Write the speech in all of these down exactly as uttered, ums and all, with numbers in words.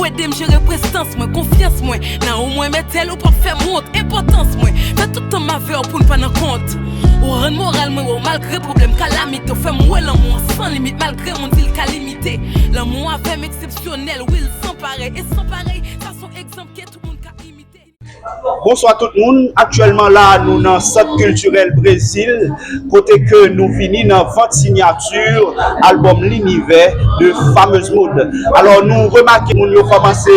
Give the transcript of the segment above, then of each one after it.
Ou ede m jere prestans mwen, konfyans mwen nan ou, mwen mèt èl, ou p ap fè m wont enpòtans mwen. Fè tout tan m avè w pou n pa nan kont. Ou rann moral mwen wo malgre pwoblèm, kalamite. Ou fè m wè lanmou an san limit malgre moun di l ka limite. Lanmou avè m eksepsyonèl, wi, l san parèy e san parèy. Sa se yon egzanp ke tout moun ka imite. Bonswa tout moun, aktyèlman la nou nan Sant Kiltirèl Brezil, kote ke nou vini nan vant sinyati albòm Linivè de Fameuse Mode. Alò nou remake moun yo kòmanse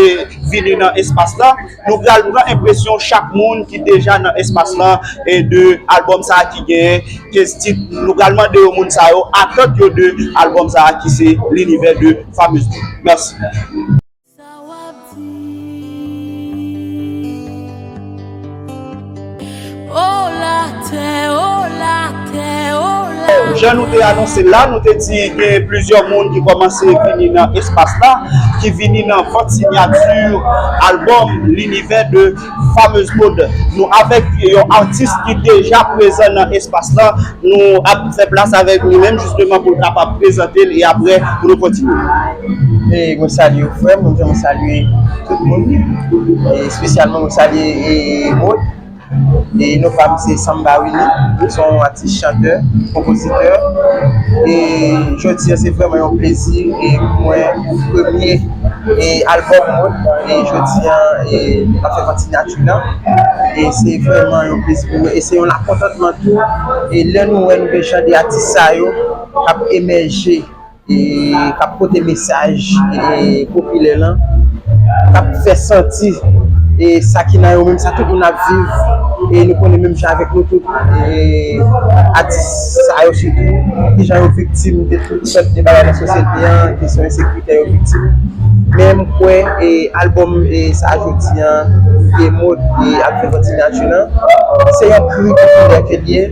vini nan espas la. Nou pral pran enpresyon chak moun ki deja nan espas la e de albòm sa ki genyen kenz tit. Nou pral mande yo moun sa yo atant yo de albòm sa ki se Linivè de Fameuse Mode. Mèsi. Sa w ap di? O latè, o latè, o latè. Jan nou te anonse la, nou te di gen plizyè moun ki kòmanse vini nan espas la, ki vini nan vant sinyati albòm Linivè de Fameuse Mode. Nou avèk yon atis ki deja prezan nan espas la. Nou ap fè plas avèk li menm jisteman pou l kapab prezante l e apre pou nou kontinye. E mwen salye w frè m, mwen menm mwen salye tout moun, e espesyalman mwen salye e Maud, e non pa m se Samba Willy, se yon atis chantè, konpozitè, e jodi a se vrèman yon plezi e pou mwen premye e albòm mwen e jodi a e l ap fè pati nati lan. E se vrèman yon plezi pou mwen e se yon lakontantman tou e lè nou wè nou gen jan de atis sa yo k ap emèje e k ap pote mesaj e popilè lan, k ap fè santi e sa ki nan yo menm, sa tout moun ap viv e nou konnen menm jan avèk nou tout e atis sa yo sitou kijan yo viktim de tout sòt de bagay nan sosyete an, kesyon ensekirite yo viktim. Men m kwè e albòm e sa jodi an e Maud e ap fè pati nati lan, se yon kri popilè ke l ye.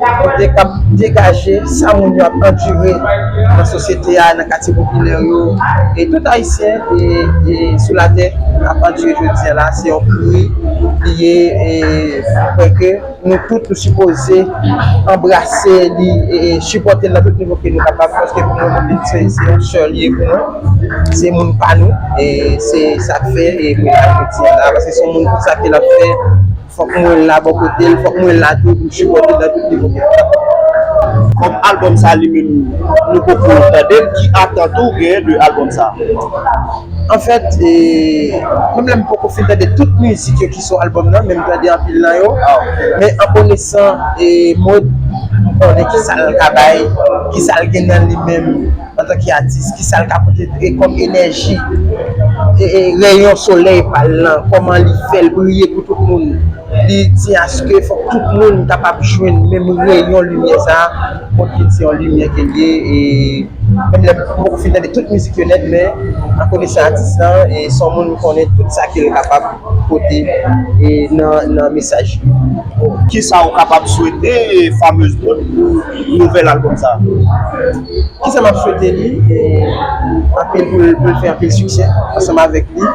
Kote k ap degaje sa moun yo ap andire nan sosyete a, nan katye popilè yo. E tout Ayisyen e, e sou latè ap andire jodi a la, se yon kri li ye. E m kwè ke nou tout nou sipoze anbrase li e, e sipòte l nan tout nivo ke nou kapab, paske pou mwen, mwen se, se yon sè li ye pou mwen. Se moun pa nou, e se sa k fè e mwen la jodi a la, paske se yon moun tout sa ke l ap fè. Fòk mwen la bò kote l, fòk mwen la tou pou m sipòte l nan tout nivo ke l kapab. Kòm albòm sa li menm nou poko tande l, ki atant ou genyen de albòm sa? Anfèt, e, menm lè m poko fin tande tout mizik yo ki sou albòm nan, men m tande anpil nan yo. Men an konesan e Maud, m konnen kisa l ka bay, kisa l gen nan li menm antanke atis, kisa l ka pote e kòm enèji e, e reyon solèy pa l lan, kòman li fè l briye pou tout moun. Li di aske fòk tout moun kapab jwenn menm reyon limyè sa a, montre l se yon limyè ke l ye. E menm lè m poko fin tande tout mizik yo nèt, men an konesan atis lan, e se yon moun m konnen tout sa ke l kapab pote e nan, nan mesaj li. Kisa ou kapab swete Fameuse Maud pou nouvèl albòm sa? Kisa m ap swete li? E anpil pou l, pou l fè anpil siksè ansanm avèk li,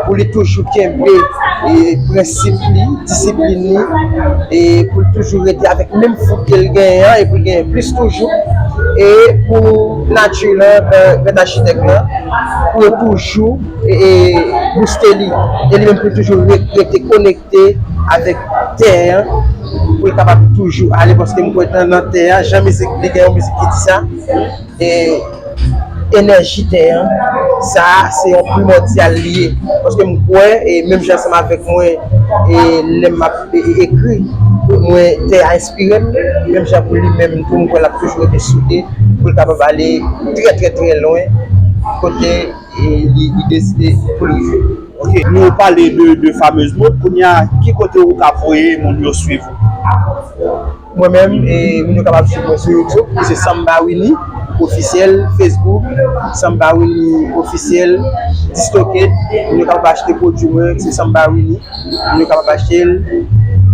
pou li toujou kenbe e prensip li, disiplin li, e pou l toujou rete avèk menm fouk ke l genyen an, e pou l genyen plis toujou, e pou nati lan, vèt achitèk lan, pou yo toujou e, e bouste li, e li menm pou l toujou re-, rete konekte avèk tè an, pou l kapab toujou ale, paske m kwè nan, nan tè a, jan mizik, li gen yon mizik ki di sa, e enèji tè an, sa a se yon primòdyal li ye. Paske m kwè, e menm jan ansanm avèk mwen, e lè m ap e, e, ekri, mwen tè a enspire m, menm jan pou li menm tou, m kwè l ap toujou rete soude pou l kapab ale trè, trè, trè lwen kote e li, li deside pou l rive. Ok, nou pale de, de Fameuse Maud, kounye a ki kote ou ka voye moun yo swiv ou? Mwen menm, e, moun yo kapab swiv mwen sou YouTube, ki se Samba Willy Officiel, Facebook, Samba Willy Officiel, DistroKid, moun yo kapab achte pwodui mwen, ki se Samba Willy. Moun yo kapab achte l.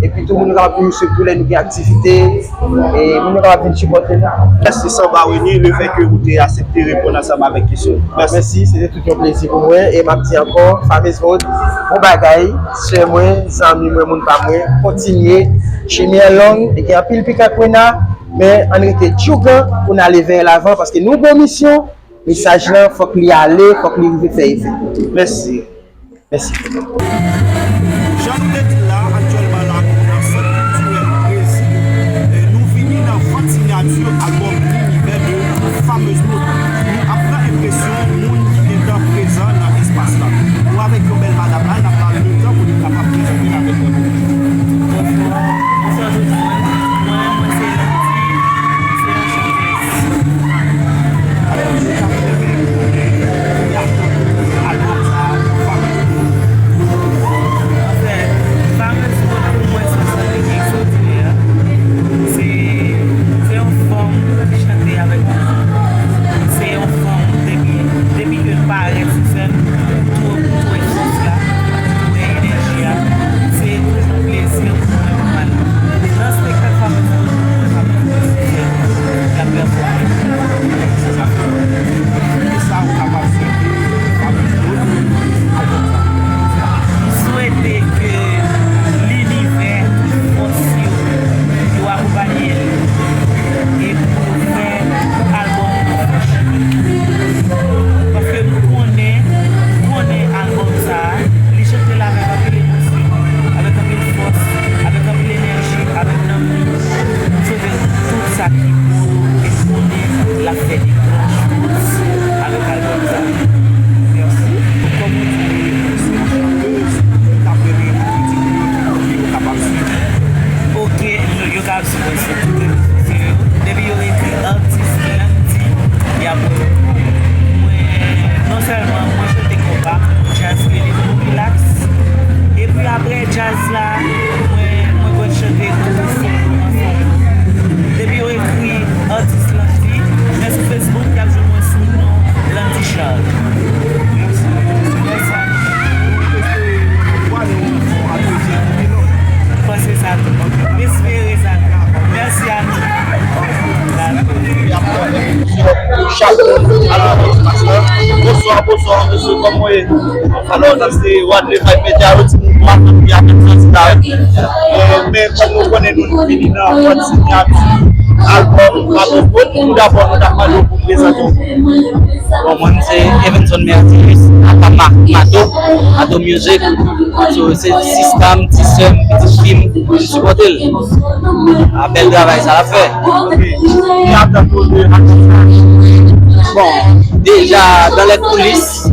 Epi tou, moun yo kapab toujou swiv tou lè nou gen aktivite. E moun yo kapab vin sipòte n. Mèsi Samba Willy, lefètke ou te aksepte reponn ansanm avèk kesyon. Mèsi. Mèsi, se te tout yon plezi pou mwen. E m ap di ankò, Fameuse Maud, bon bagay, sè mwen, zanmi mwen, moun pa mwen, kontinye. Chemen an long, e gen anpil pikan kwena, men ann rete djougan pou n ale vè lavan, paske nou gon misyon. Mesaj lan, fòk li ale, fòk li rive fè efè. Mèsi. Mèsi. Jan nou te di l la, aktyèlman la, nou nan Sant Kiltirèl Brezil. E nou vini nan vant sinyati albòm Linivè de Fameuse Note. Nou ap pran enpresyon moun ki gentan prezan nan espas la. Nou avèk yon bèl madam la, n ap ba l letan pou li kapab prezante l avèk nou. Bonswa. Bonswa tout moun. Mwen, mwen se Landy, mwen se yon chantèz. Anfèt, Fameuse Note pou mwen se yon sante ki egzòdinè. Se, se yon fanm ki chante avèk nou. Se yon fanm depi, depi ke l parèt sou sèn, ou tou, ou tou wè fòs la, ou tou wè enèji a. Se toujou yon plezi pou mwen pou m al nan spektak Fameuse Note, pou mwen Fameuse Note sou sèn, l ap pèfòme. Kisa ou kapab swete Fameuse Note? M swete ke linivè, tout fòs yo, yo akonpanye l. E pou yo fè albòm nan fè chimen. Paske m konnen, m konnen albòm sa a, li chante l avèk anpil emosyon, avèk anpil fòs, avèk anpil enèji, avèk nanm li. M swete tout sa ki pou e konnen l ap fè deklanch tout avèk albòm sa. Mèsi. Kòman w di, se yon chantèz, ou ta premye pou di moun yo ki kote yo kapab swiv? Ok, yo, yo ka ap swiv mwen sou tout rezo sosyo yo. Depi yo ekri Artist Landy, y ap wè m. Mwen, non sèlman mwen chante konpa, djaz rele m pou rilaks. Epi apre djaz la, mwen, mwen konn chante tou, fon, ansanm. Depi yo ekri Artist Landy, men sou Facebook, y ap jwenn mwen sou non Landy Charles. Mèsi. Mèsi. Mwen panse sa tou. M espere sa tou. Mèsi a nou. Chak moun al nan espas la. Bonswa, bonswa, mesye, kòman w ye? Alò, sa se One Way Five Media, yo di nou pa konn ki apèn sòti la. Eh, men kòm nou konnen, nou vini nan vant sinyati albòm Fameuse Note, tou dabò, nou t ap mande w pou w prezante w. Bon, mwen, se Evenson Mertilus, aka Ma-, Mato, Mato Music. So, se sista m, ti sè m, pitit fi m, m sipòte l. A bèl travay sa l ap fè. Ok. Ki atant ou de albòm sa? Bon, deja, dans les coulisses,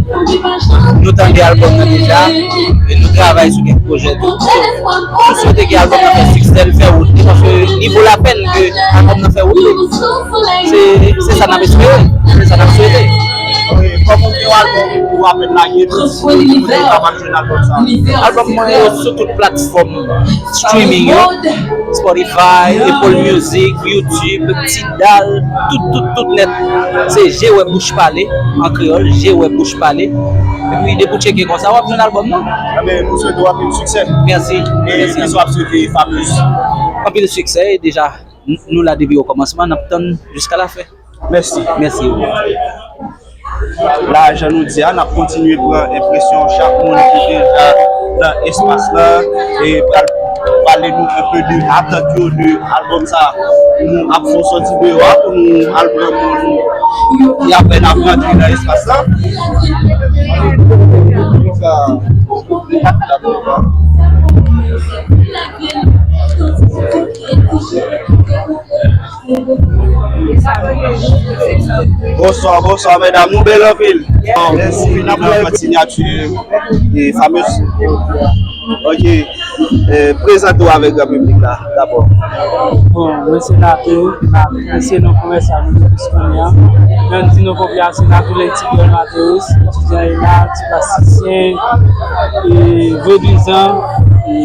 nou tande albòm nan deja, e nou travay sou kèk pwojè tou. So, nou swete ke albòm nan fè siksè, l fè wout li, paske li vo lapèn ke albòm nan fè wout li. Se, se sa n ap espere, se sa n ap swete. Ok, kòm ou gen yon albòm ou apèn lage, ki kote yo kapab jwenn albòm sa? Albòm mwen yo sou tout platfòm streaming yo, Spotify, Apple Music, YouTube, Tidal, tout, tout, tout nèt. Se Je wè bouch pale, an kreyòl, Je wè bouch pale. Epi depi w tcheke konsa, w ap jwenn albòm nan. Enben, nou swete w anpil siksè. Mèsi. E kisa w ap swete Fameuse? Anpil siksè, e deja, n-, nou la depi okòmansman, n ap tann jiska lafen. Mèsi. Mèsi. La, jan nou di a, n ap kontinye pran enpresyon chak moun ki deja nan espas la e pral pale nou enpe de atant yo de albòm sa. Nou ap fè yon sòti deyò a pou nou al pran moun ki apèn ap rantre nan espas la. Bonswa, bonswa, medam. Nou bèl anpil. Mèsi. N ap pran sinyati, e, Fameuse. Ok. E, prezante w avèk gran piblik la, dabò. Bon, mwen se Nato, Nato, se non komèsyal nou plis konnen an. Jan n di non konplè a, se Nato Lentigo Mateus, etidyan ENA, ti plastisyen, e, vodizan, e,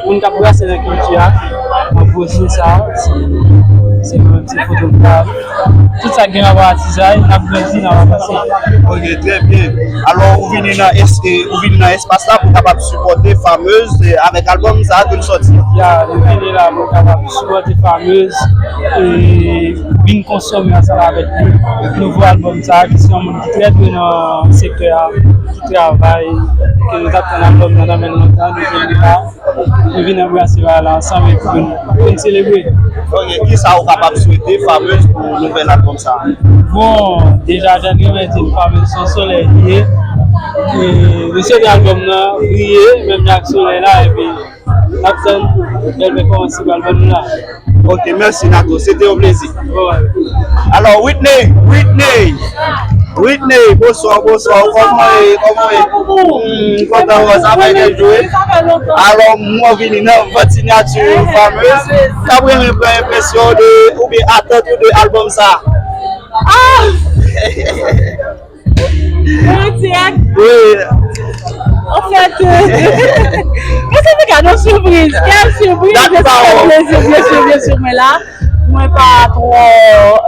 moun k ap brase nan kilti a. An gwo, se sa, se, se mwen menm, se fotograf. Tout sa k gen rapò atizay, n ap grandi, n ap avanse. Ok, trè byen. Alò, ou vini nan es-, e, ou vini nan espas la pou w kapab sipòte Fameuse, e, avèk albòm sa a ke l sòti. Ya, nou vini la pou n kapab sipòte Fameuse e vin konsome ansanm avèk li nouvo albòm sa a, ki se yon moun ki trè dwe nan sektè a, ki travay, ke nou t ap tann albòm nan nan men l lontan, nou jwenn li la. Nou vin anbrase bagay la ansanm epi pou n, pou n selebre. Ok, kisa ou Kapab swete Fameuse pou nouvèl albòm sa a? Bon, deja, jan m te di, Fameuse se yon solèy li ye. E, li swete albòm nan briye, menm jan ak solèy la, epi n ap tann bèl pèfòmans li pral ban nou la. Ok, mèsi, Nato. Se te yon plezi. Bon. Alò, Whitney, Whitney, Whitney, bonswa, bonswa. Kòman w ye? Kòman w ye? Hmm, kontan wè w, sa fè kèk jou, wi. Alò, mwen vini nan vant sinyati Fameuse. T ap renmen pran enpresyon w de, oubyen atant ou de albòm sa a. Ah! Mwen dirèk. Wi. Anfèt, mwen se te gade yon sipriz. Kèl sipriz? Mwen se fè plezi, byen si, byen si, mwen la. Mwen pa twò,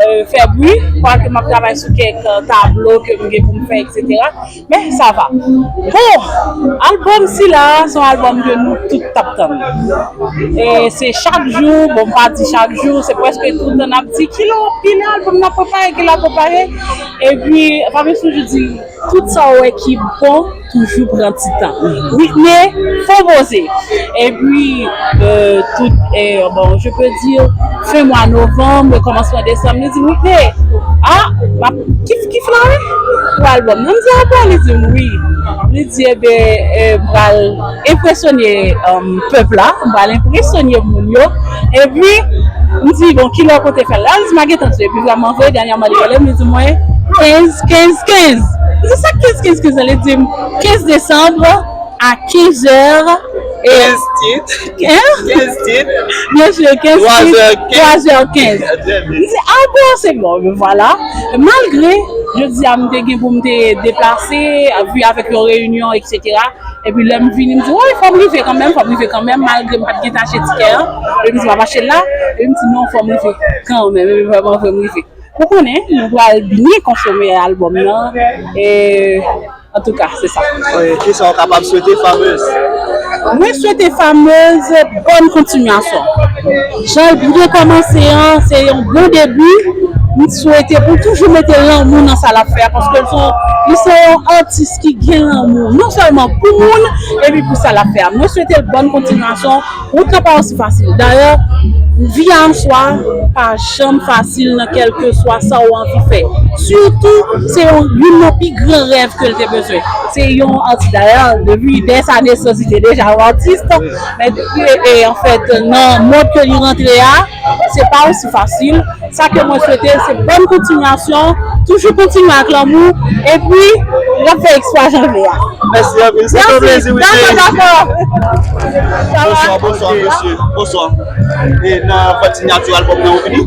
euh, fè bri, kwake m ap travay sou kèk, euh, tablo ke m gen pou m fè, etsetera. Men sa va. Bon, albòm sila, se yon albòm ke nou tout t ap tann. E se chak jou, bon, m pa di chak jou, se prèske tout tan n ap di, "Kilè, kilè albòm nan prepare, kilè l ap prepare?" Epi, Fameuse toujou di, "Tout sa w wè ki bon, toujou pran ti tan." Whitney, fò poze. Epi, euh, tout, euh, bon, je peux dire, fen mwa novanm, kòmansman desanm, li di m, "Whitney, ah, m ap kif kif la, wi, pou albòm nan." M di, "Ah bon?" Li di m, "Wi." Li di, "Eben, euh, m pral enpresyone, euh, pèp la, m pral enpresyone moun yo." Epi, m di, "Bon, kilè w konte fè l?" Li di, "M a gentan di w." Epi vrèman vre, dènyèman li rele m, li di mwen, "Kenz, kenz, kenz." M di, "Sa kenz, kenz, kenz la?" Li di m, "Kenz desanm, a kenz è e" Kenz tit. Hein? Kenz tit. Byen si, kenz tit, twa zè kenz. Twa zè kenz. M di, "Ah bon, se bon, ben vwala." Malgre, jodi a, m te gen pou m te deplase, vi avèk yon reyinyon, etsetera. Epi lè m vini, m di, "Woy, fò m rive kanmenm, fò m rive kanmenm," malgre m pa t gentan achte tikè an. Epi m di, "M ap achte l la." Epi m di, "Non, fò m rive kanmenm." Epi vrèman vre, m rive. Ou konnen, nou pral byen konsome albòm nan. E, antouka, se sa. Wi, kisa w kapab swete Fameuse? Mwen swete Fameuse bòn kontinyasyon. Jan l byen kòmanse an, se yon bon debi. M swete pou l toujou mete lanmou nan sa l ap fè a, paske l se yon, li se yon atis ki gen lanmou, non sèlman pou moun, epi pou sa l ap fè a. Mwen swete l bòn kontinyasyon. Wout lan pa osi fasil. Dayè, vi a an swa pa janm fasil nan kèlkeswa sa w anvi fè. Sitou, se yon, youn nan pi gran rèv ke l te bezwen. Se yon atis. Dayè, depi dè sa nesans, li te deja yon atis. Men, e, e, anfèt, nan mond ke li rantre a, se pa osi fasil. Sa ke mwen swete, se bòn kontinyasyon, toujou kontinye ak lanmou, epi, n ap fè eksplwa jan l vle a. Mèsi anpil, se yon plezi, wi. Dakò, dakò. Bonswa, bonswa, mesye. Bonswa. E nan vant sinyati albòm nan, ou vini?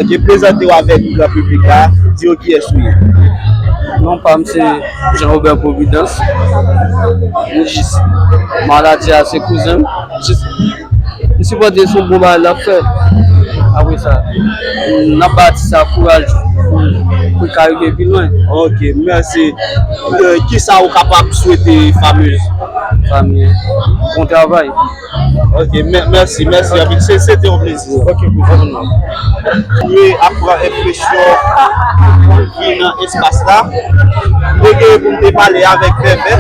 Ok, prezante w avèk gran piblik la, di yo kiyès ou ye. Non pa m se Jean Robert Providence. M jis maladi a se kouzen m. Jis M sipòte l, se yon bon bagay l ap fè. Apre sa, n ap ba atis sa kouraj pou, pou l ka rive pi lwen. Ok, mèsi. Euh, kisa ou kapab swete Fameuse? Fameuse, bon travay. Ok, mè-, mèsi, mèsi anpil. Se, se te yon plezi. Ok, wi. Mwen ap pran enpresyon ki nan espas la. Mwen gen pou m te pale avèk Fèfè.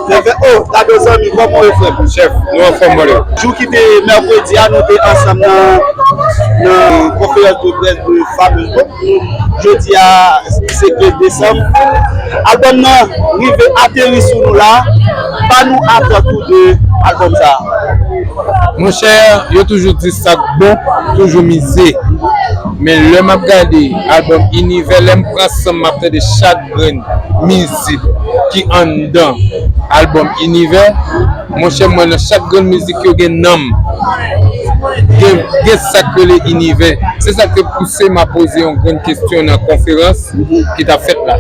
Fèfè, oh, gade yon zanmi, kòman w ye, frè m? Chèf, nou anfòm, brother. Jou ki te mèkredi a, nou te ansanm nan, nan konferans de près de Fameuse Group. Jodi a, se kenz desanm. Albòm nan rive ateri sou nou la. Ba nou atant ou de albòm sa a. Monchè, yo toujou di sa k bon, toujou mize. Men lè m ap gade albòm Inivè, lè m pran san m, m ap tande chak grenn mizik ki anndan albòm Inivè, monchè, m wè nan chak grenn mizik yo gen nanm. Gen, gen sa k rele inivè. Se sa k te pouse m a poze yon grenn kesyon nan konferans ki t ap fèt la.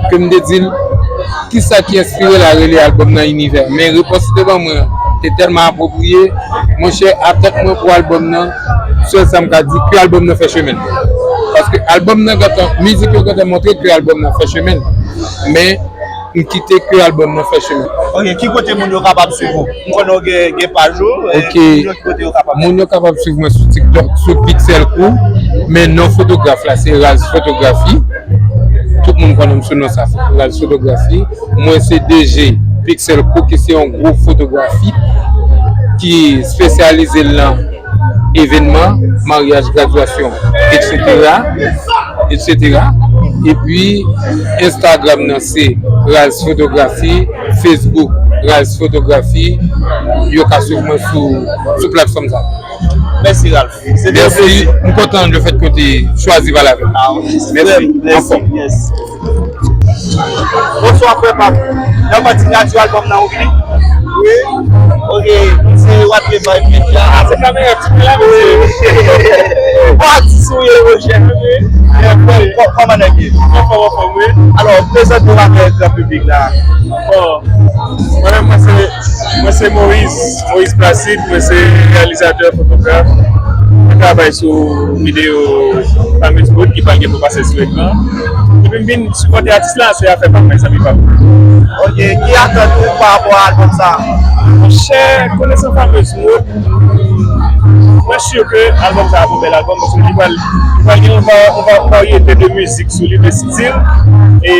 Ke m te di l, kisa ki enspire l a rele albòm nan Inivè? Men repons li te ban mwen an te tèlman apwopriye. Monchè, atant mwen pou albòm nan, sèl sa m ka di, ke albòm nan fè chemen l. Paske albòm nan gentan, mizik yo gentan montre ke albòm nan fè chemen l. Men, m kite ke albòm nan fè chemen l. Ok, ki kote moun yo kapab swiv ou? M konnen w gen, gen paj ou, e, ok, moun yo, ki kote yo kapab? Moun yo kapab swiv mwen sou TikTok, sou Pixel Crew, men non fotograf la, se Raz Fotografi. Tout moun konnen m sou non sa, Raz Fotografi. Mwen se D J Pixel Crew, ki se yon gwoup fotografi ki espesyalize l nan evènman, maryaj, gradyasyon, etsetera, etsetera. Epi Instagram nan se Raz Fotografi, Facebook Raz Fotografi, yo ka swiv mwen sou, sou platfòm sa. Mèsi, Ralph. Se te yon plezi. Mèsi, m kontan le fèt ke w te chwazi pale avè m. Ah, mèsi. Mèsi, anfòm. Yes. Bonswa, frè pa m. Nan pati radyo albòm nan, ou vini? Wi. Ok, se Wap Revive Media. Ah, se kamera ki la, mesye. Bon, atis ou ye, Roger? Wi. Kò-, kòman nèg ye? Anfòm, anfòm, wi. Alò, prezante w avèk gran piblik la. Bon, mwen menm, mwen se, mwen se Moïse, Moïse Placide, mwen se reyalizatè, fotograf. Mwen travay sou videyo Fameuse Mode ki pral gen pou pase sou ekran. Epi m vin sipòte atis la, se afè pa m, mezanmi pa m. Ok, ki atant ou pa rapò a albòm sa? Monchè, konesan Fameuse Mode, mwen si ke albòm sa ap yon bèl albòm, paske li pral, li pral gen yon va-, yon va-, yon varyete de mizik sou li, de stil, e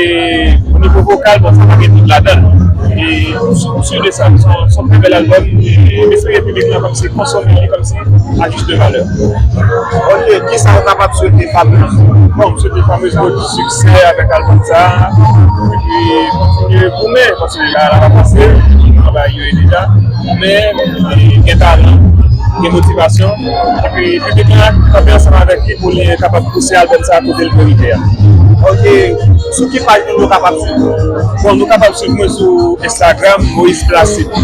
o nivo vokal, bon, sa pa gen tout ladan l. E m si-, m si de sa, se yon, se yon trè bèl albòm, e m espere piblik la kòmsi konsome li kòmsi a jis de valè. Ok, kisa ou kapab swete Fameuse? Bon, m swete Fameuse Mode siksè avèk albòm sa, epi kontinye goumen, paske la, la pa fasil, anba yo ye deja, men, e, gen talan, gen motivasyon, epi piblik la kanpe ansanm avèk li pou li kapab pouse albòm sa kote l merite a. Ok, sou ki paj moun yo kapab swiv ou? Bon, nou kapab swiv mwen sou Instagram, Moïse Placide.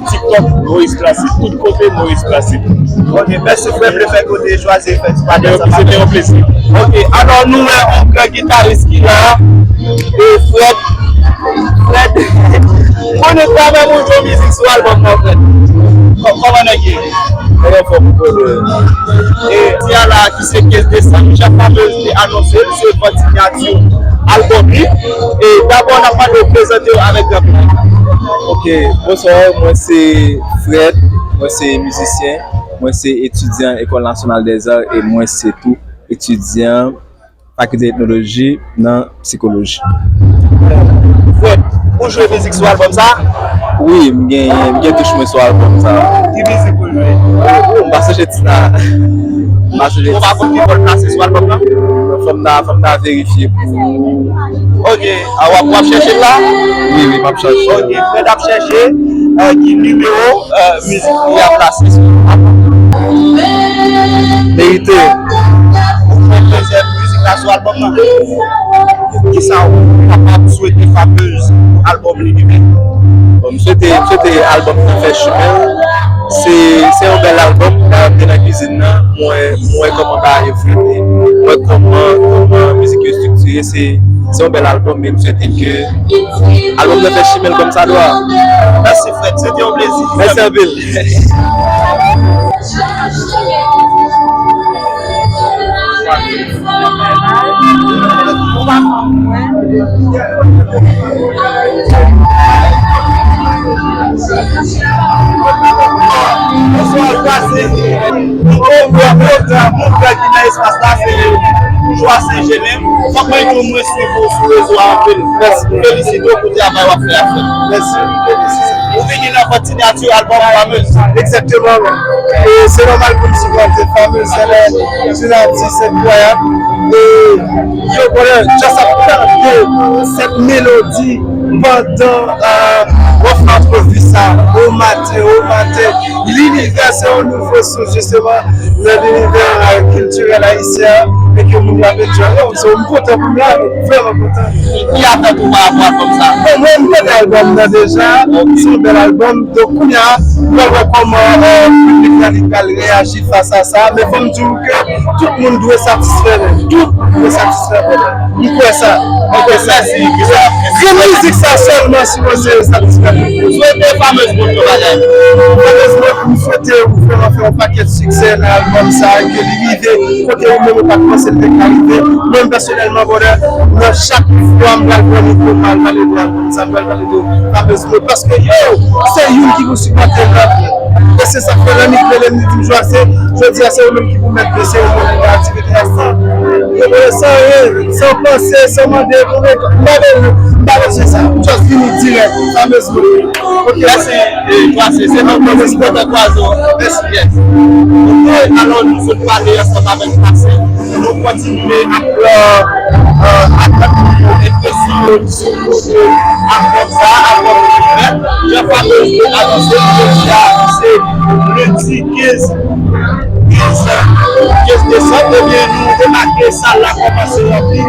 TikTok, Moïse Placide. Tout kote, Moïse Placide. Ok, mèsi frè m, le fèt ke w te chwazi fè ti pati ansanm avèk nou. Se te yon plezi. Ok, alò nou wè yon gran gitaris ki la, e Fred. Fred, konnen travay moun jwe mizik sou albòm nan, Fred. Kò-, kòman nèg ye? Mwen anfòm, brother. E, jodi a la, ki se kenz desanm, jan Fameuse te anonse l, se vant sinyati albòm li. E dabò, n ap mande w prezante w avèk gran piblik. Ok, bonswa, mwen se Fred, mwen se mizisyen, mwen se etidyan École Nationale des Arts e mwen se tou etidyan Fakilte Etnoloji nan Sikoloji. Fred, ou jwe mizik sou albòm sa? Wi, m gen, m gen touch mwen sou albòm sa. Ki mizik ou jwe? M pa sonje tit la. M pa sonje tit. Ou pa konn ki bò l plase sou albòm nan? Fò m ta, fò m ta verifye pou ou. Ok, a, w ap, w ap chèche l la? Wi, wi, m ap chèche. Ok, Fred ap chèche, e, ki nimewo, e, mizik li ap plase sou albòm nan. Merite. Ou fè dezyèm mizik la sou albòm nan. Kisa ou kapab swete Fameuse pou albòm li li menm? Bon, m swete, m swete albòm nan fè chimen l. Se, se yon bèl albòm. Dayè, m te nan kizin nan, m wè, m wè kòman bagay yo flite, m wè kòman, kòman mizik yo estriktire. Se, se yon bèl albòm, men m swete ke albòm nan fè chimen l kòmsadwa. Mèsi, Fred. Se te yon plezi. Mèsi anpil. Ou pa konn mwen. Bonswa, pase. Mwen kontan, moun ki nan espas la, se Joa Senjemen. Fòk mwen di w, mwen swiv ou sou rezo a anpil. Mèsi. Felisite w pou travay w ap fè a, frè. Mèsi. Ou vini nan vant sinyati albòm Fameuse. Egzakteman. E se nòmal pou m sipòte Fameuse, se lè se yon atis enkwayab. E yo konnen, just ap tande sèt melodi pandan, e, w ap fè antrevi sa, o maten, o maten. Linivè se yon nouvo sous, jisteman, nan linivè, e, kiltirèl ayisyen an, e ke moun yo ap enjoy. Yo, so, m kontan pou m la, m vrèman kontan. Ki atant ou pa rapò a albòm sa? Bon, mwen, m tande albòm nan deja. Se yon bèl albòm. Donk, kounye a, nou pral wè kòman, e, piblik la li pral reyaji fas a sa. Men fò m di w ke tout moun dwe satisfè, men. Tout moun dwe satisfè, brother. M kwè sa. M kwè sa. Mèsi. Grenn mizik sa sèlman sipoze satisfè tout moun. Swete Fameuse Mode yon bagay. Fameuse Mode, m swete ou vrèman fè yon pakèt siksè nan albòm sa, ke li rive kote ou menm ou pa t panse l te ka rive. Mwen pèsonèlman, brother, nan chak fwa m pral pran mikwo, m pral pale de albòm sa, m pral pale de Fameuse Mode, paske yo, se youn ki pou sipòte lòt. E se sa k fè lè Mik rele m, li di m, Jwa, se jodi a, se ou menm ki pou mèt de seremoni de aktivite a, san, san anyen, san panse, san mande, pou mwen, m pa bezwen, m pa bezwen sa. M just vini dirèk, sa bezwen. Ok, mèsi. E, Jwa, se, se nou, mèsi pou twa zo. Mèsi, yes. Ok, alò, nou sot pale ansanm avèk Maxime. Nou kontinye ak, euh, euh, ak lòt moun yo, ekspresyon yo sou kote albòm sa a, albòm ki fèt. Jan Fabrice te anonse, jodi a, se lendi kenz, kenz, kenz desanm, ebyen, nou remake sal la kòmanse ranpli.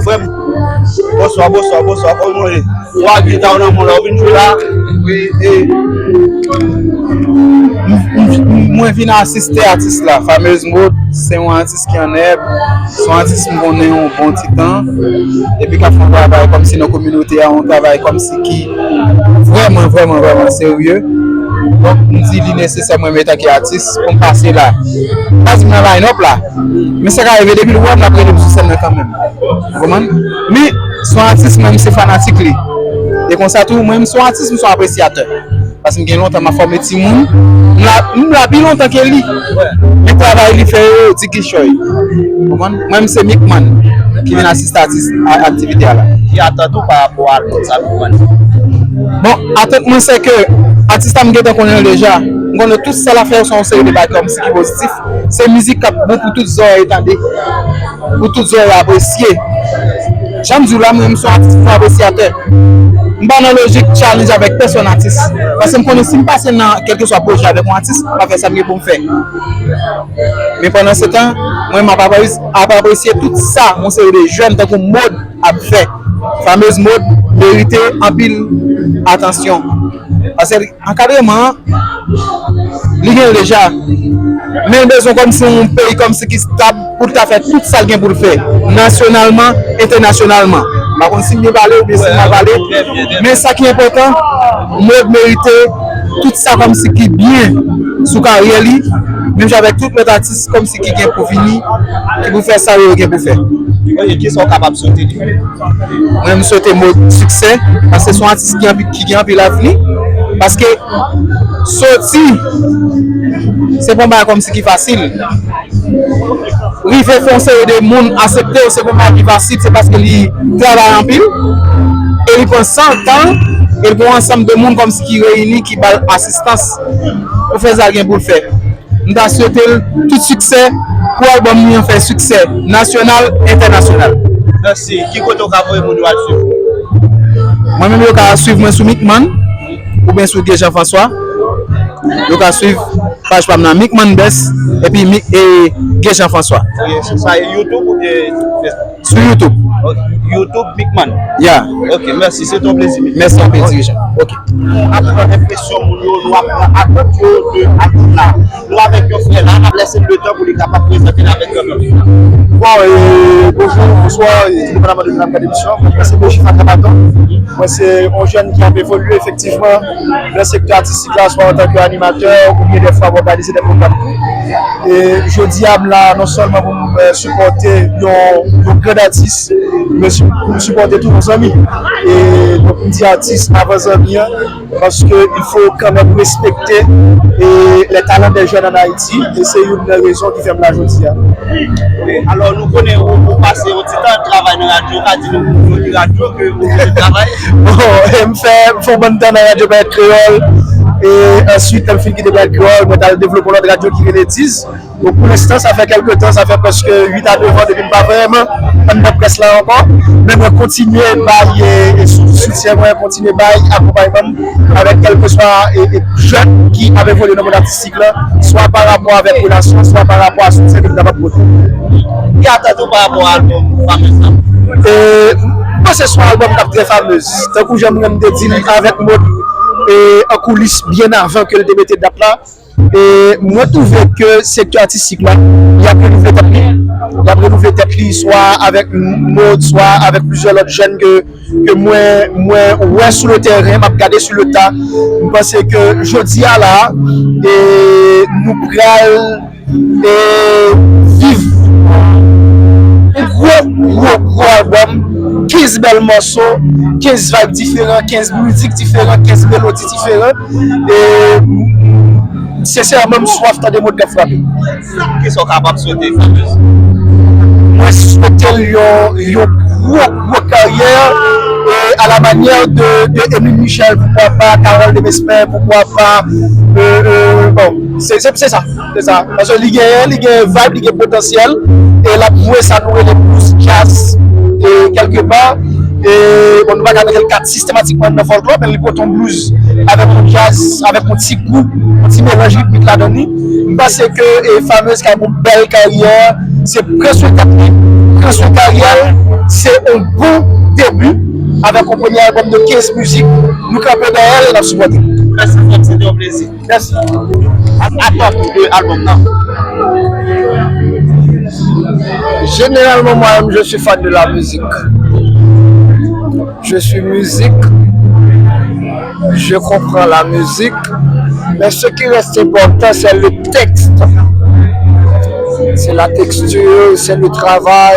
Frè m, bonswa, bonswa, bonswa, kòman w ye? Ou ak gita w nan men w la, ou vin jwe la? Wi, e, m, m, mwen vin asiste atis la, Fameuse Mode, se yon atis ki annèb, se yon atis m konnen yon bon ti tan, epi k ap fè yon travay kòmsi nan kominote a, yon travay kòmsi ki vrèman, vrèman, vrèman serye. Donk, m di li nesesè mwen menm antanke atis pou m pase la. M pa di m nan line up la, men sa ka rive depi l wè m l ap rele m sou sèn nan kanmenm. Ou konprann? Men, se yon atis mwen, m se fanatik li. E konsa tou, mwen, m se yon atis, m se yon apresyatè. Paske m gen lontan m ap fòme timoun. M la, m la pi lontan ke li. Men travay li fè yo, di kichòy. Ou konprann? Mwen, m se Mikman ki vin asiste atis-, a, aktivite a la. Ki atant ou pa rapò a albòm sa pou mwen? Bon, atant mwen se ke atis la m gentan konnen l deja. M konnen tout sa l ap fè yo se yon seri de bagay kòmsi ki pozitif. Se mizik k ap bon pou tout zòrèy tande, pou tout zòrèy apresye. Jan m di w la, mwen, m se yon atis, m se yon apresyatè. M pa nan lojik challenge avèk pèsòn atis. Paske m konnen si m pase nan kèlkeswa pwojè avèk yon atis, m ap fè sa m gen pou m fè. Men pandan se tan, mwen, m ap apre-, ap apresye tout sa yon seri de jèn tankou Mode ap fè. Fameuse Mode merite anpil atansyon. Paske ankadreman an, li gen l deja. Men l bezwen kòmsi yon peyi kòmsi ki stab pou l ka fè tout sa l gen pou l fè. Nasyonalman, entènasyonalman. M pa konn si m byen pale oubyen si m mal pale. Men sa ki enpòtan, Mode merite tout sa kòmsi ki byen sou karyè li. Menm jan avèk tout lòt atis kòmsi ki gen pou vini, ki pou fè sa yo gen pou fè. Ok, kisa w kapab swete li? Mwen, m swete Mode siksè, paske se yon atis ki anpi-, ki gen anpil avni. Paske soti, se pa yon bagay kòmsi ki fasil. Rive fè yon seri de moun aksepte w, se pa yon bagay ki fasil, se paske li travay anpil, e li pran san, tan, e li gen yon ansanm de moun kòmsi ki reyini, ki ba l asistans pou fè sa l gen pou l fè. M ta swete l tout siksè pou albòm li an fè siksè nasyonal, entènasyonal. Mèsi. Ki kote w ka voye moun yo al swiv ou? Mwen menm yo ka swiv mwen sou Mikman oubyen sou Guy Jean François. Yo ka swiv paj pa m nan Mikman Best epi Mi-, e Guy Jean François. Ok, sou sa, YouTube oubyen Facebook? Sou YouTube. Ok, YouTube, Mikman. Ya. Ok, mèsi, se ton plezi, Mikman. Mèsi anpil, dirijan. Ok. Nou ap pran enpresyon moun yo, nou ap pran atant yo de albòm la. Nou avèk yon frè la, n ap lese l letan pou li kapab prezante l avèk nou. Bon, e, bonjou, bonswa, e, depandaman de moun ap gade emisyon. Mwen se Moji Fatra Baton. Mwen se yon jèn ki ap evolye efektivman nan sektè atistik la, swa antanke animatè oubyen dèfwa mwen òganize dè pwogram tou. E jodi a, m la non sèlman pou m, e, sipòte yon, yon grand atis, men si-, pou m sipòte tou yon zanmi. E donk, m di atis avan zanmi an, paske il faut quand même respecter, e, les talents des jeunes en Haïti, e se youn nan rezon ki fè m la jodi a. Wi, alò, nou konnen ou, ou pase yon ti tan travay nan radyo, ou ka di nou pou ki radyo ke ou te travay? Bon, e m fè, m fè yon bann tan nan radyo Planèt Kreyòl, e answit, lè m fin kite Planèt Kreyòl, mwen t al devlope yon lòt radyo ki rele Diz. Bon, pou lenstan, sa fè kèlke tan, sa fè prèske uit a nèf an depi m pa vrèman anndan près la ankò, men mwen kontinye bay, e, e sou-, soutyen mwen, kontinye bay akonpayman m avèk kèlkeswa, e, e, jèn ki ap evolye nan mond atistik la, swa pa rapò avèk relasyon, swa pa rapò a soutyen ke m kapab pote. Ki atant ou pa rapò a albòm Fameuse la? E, m panse se yon albòm k ap trè famez. Tankou jan mwen m te di l avèk Mode, e, an koulis byen avan ke l te mete dat la, e mwen twouve ke sektè atistik la, li ap renouvle tèt li. L ap renouvle tèt li, swa avèk Maud, swa avèk plizyè lòt jèn ke, ke mwen, mwen wè sou le tèren, m ap gade sou le ta. M panse ke jodi a la, e nou pral e viv yon gwo, gwo, gwo albòm, kenz bèl mòso, kenz vibe diferan, kenz mizik diferan, kenz melodi diferan. E sensèman, m swaf tande Maud k ap frape. Kisa w kapab swete Fameuse? Mwen swete l yon, yon gwo, gwo karyè, e, à la manière de, de Emeline Michel, pourquoi pas, Carole Demesmin, pourquoi pas, e, e, bon, se, se, se sa. Se sa. Paske li genyen, li gen vibe, li gen potansyèl. E l ap jwe sa nou rele blues jazz. E kèlkepa, e bon, nou pa ka mete l kat sistematikman nan fòlklò, men li pote yon blues avèk yon jazz, avèk yon ti gou, yon ti melanj ritmik ladan li. M panse ke e Fameuse ka gen yon bèl karyè. Se pran swen tèt li, pran swen karyè l. Se yon bon debi avèk yon premye albòm de kenz mizik. Nou kanpe dèyè l e n ap sipòte l. Mèsi frè m, se te yon plezi. Mèsi. Atant ou de albòm nan? Généralement, moi-même, je suis fan de la musique. Je suis musique. Je comprends la musique. Mais ce qui reste important, c'est le texte. C'est la texture, c'est le travail,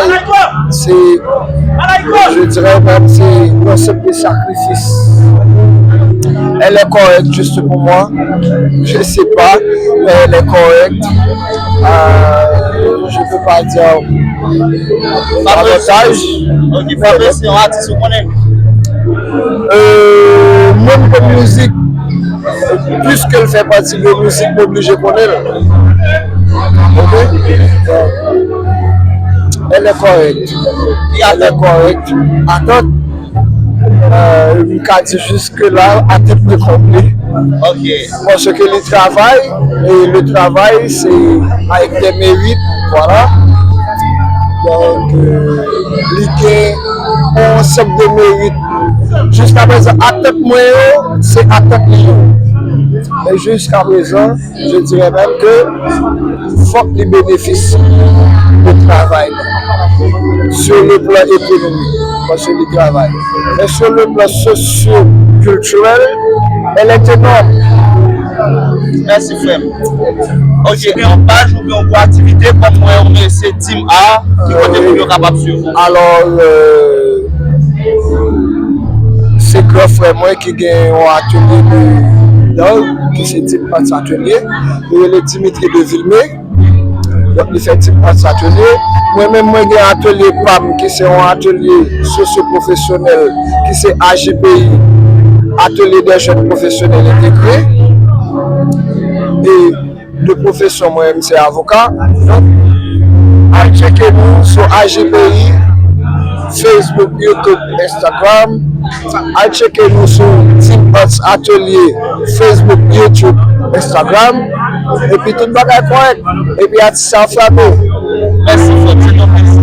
c'est, je dirais même, c'est un simple sacrifice. Elle est correcte juste pour moi. Je sais pas, mais elle est correcte. Euh, je peux pas dire davantage. Ok, Fameuse, se yon atis ou konnen? Euh, mwen, m konn mizik, puiske l fè pati de mizik, m oblije konnen l. Ok? Elle est correcte. Elle est correcte. Atant, euh, m ka di jiske la, atant mwen konble. Ok. Paske li travay, e le travay, se avec des mérites, voilà. Donk, euh, li gen yon ansanm de merit. Jiska prezan, atant mwen yo, se atant li yo. E jiska prezan, je dirais même que fòk li benefisye de travay li. Sur le plan économique, paske li travay. Men sur le plan socio-culturel, elle est énorme. Mèsi frè m. Ok, gen yon paj oubyen yon gwo aktivite kòm mwen, ou men se Team A, ki kote moun yo kapab swiv ou? Alors, euh, se gran frè mwen ki gen yon atelye de dans, ki se Team Ants Atelier. Li rele Dimitri de Vilmé. Donk, li fè Team Ants Atelier. Mwen menm, mwen gen atelye pa m, ki se yon atelye sosyo-pwofesyonèl, ki se A J P I, Atelier des Jeunes Professionnels Intégrés. E de pwofesyon, mwen menm, se avoka. Donk, al tcheke nou sou A J P I, Facebook, YouTube, Instagram. Al tcheke nou sou Team Ants Atelier, Facebook, YouTube, Instagram. Epi tout bagay kòrèk. Epi atis sa frape. Mèsi frè m, se yon plezi.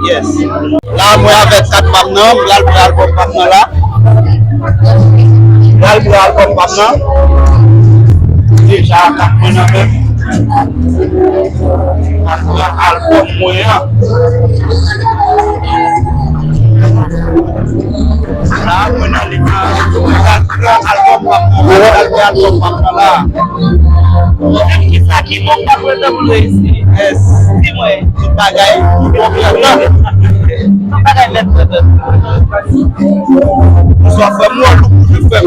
Yes. La, mwen avèk kat pa m nan, m pral pran albòm pa m nan la. M pral pran albòm pa m nan. Deja, kat mwen nan men m. M ap pran albòm mwen an. La, mwen nan li la. Mwen pral pran albòm pa m nan. Mwen pral pran albòm pa m nan la. Ou menm ki sa ki bon k ap rezoud ou isi? Yes. Di mwen. Tout bagay bon, frè. Tout bagay nèt, nèt, nèt. Bonswa, frè m, ou an loup, frè m.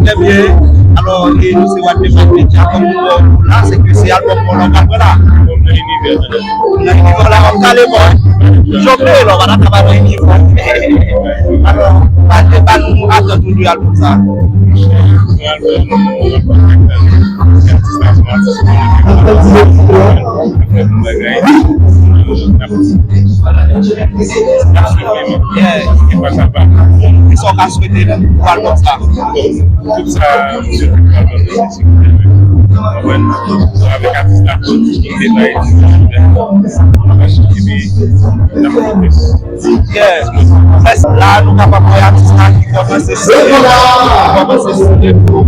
Trè byen. Alò, e nou se What the Vibe Media, kòm nou wè w la, se ke se albòm mwen la, w pral pran la. Nan inivè la, w ap kale, bò. Jan w vle la, w pa ta ka pa nan inivè. Alò, pale ba nou atant ou de albòm sa. Kisa w ka swete pou albòm sa? Tout sa, misye konprann, avèk atis la, tout detay, epi n ap fè plis. Yeah. La, nou kapab wè atis la ki kòmanse sou, kòmanse sou de pou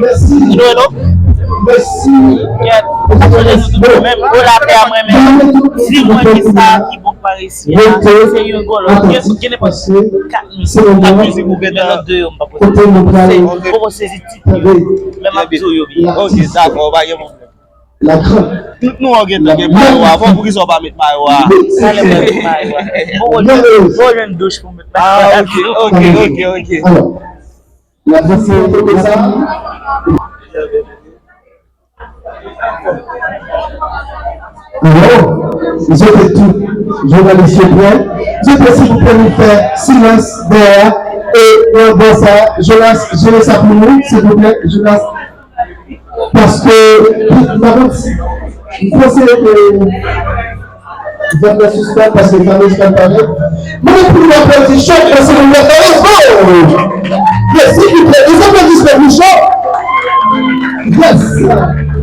Mèsi. Mèsi. Kèt, mwen menm, o la tè a mwen menm, di mwen ki sa ki bon k pa reyisi a, se yon gòlòt, gen, gen nenpòt kat mizik, kat mizik ou gen nan lòt de yo, m pa poko sezi tit yo, men m ap di w yo byen. Ok, dakò, pa gen pwoblèm. Tout nou an gentan gen mayo a, bon, poukisa w pa met mayo a? Talè mwen met mayo a. Bon, bon, jwenn douch pou met mayo a. Ah, ok, ok, ok, ok. Alò, la foto sa. Alò, je te tout, jounalis yo prè, je te silvouplè nou fè silans dèyè a, e nan bò sa, Jonas, jere sa pou nou, silvouplè, Jonas, paske, m pa manti, m panse ke Zòn nan sispann paske fami sispann pale. Mwen pou nou aplodi chak nan se nou mèt Carlos Gold. Mèsi pou prè. Des applaudissements pour Jean. Yes.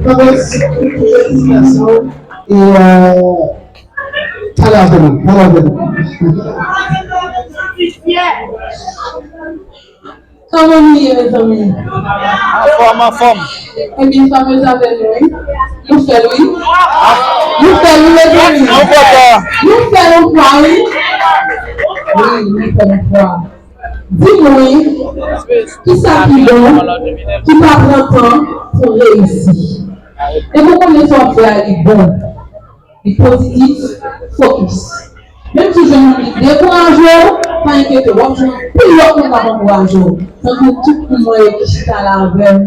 Carlos, felisitasyon. E, euh, talè avè nou, talè avè nou. Kòman nou ye, mezanmi? Anfòm, anfòm. Ebyen, sa mezanmi, wi. Nou fè l, wi. Nou fè l, wi, mezanmi. Nou kontan. Nou fè l yon fwa, wi. Wi, nou fè l yon fwa. Di mwen, kisa ki bon, ki pa pran tan pou reyisi? E pou konnen sa w ap fè a, li bon. Li pozitif, fokis. Menm si w jwenn moun ki dekouraje w, pa enkyete w, w ap jwenn anpil lòt moun k ap ankouraje w. Tankou tout moun mwen yo ki chita la avè m,